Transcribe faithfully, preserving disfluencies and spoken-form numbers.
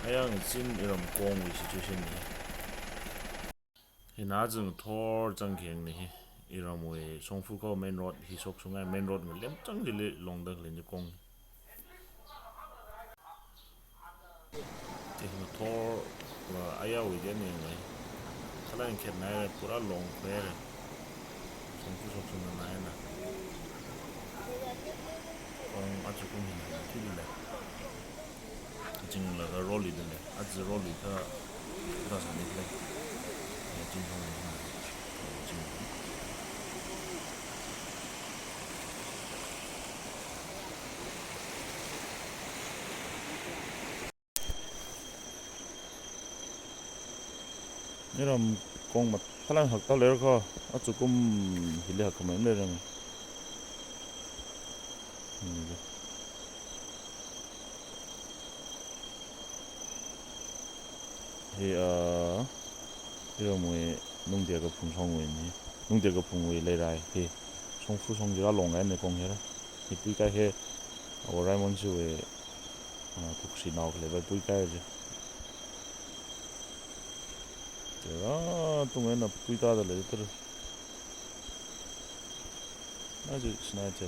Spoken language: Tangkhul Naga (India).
Ayang ichin iram kongwui situation ni. Hina zingthor zangkheng ni hi. Iramwui Shongfa kaho main road hi shokshungai, main road ngalemchang chili longda khalei ni kong. Chi hi mathor va ayawui deni ngai. Kala ngakhet naire, pura longkhuire. Shongfa shokshungda naina. Kong achukum hina thili lei. Chinglaga roli da lei. Aja roli kha da sani lei. Eh, chingthong ni hina. Ching. Iram kong mathalan hakta leira kho, achukum hili hakkhamei leira. Hmm. Hi, ah, iramwui Nungde Kaphung shongwui ni. Nungde Kaphungwui leirai hi. Shongfa shong jira longngai ni kong hira. Hi puikai hi, ah, Raimon shiwui, ah, pukshi nao khalei vai puikai ji. Tera tungaina puitada lei tera. Aja sinai te.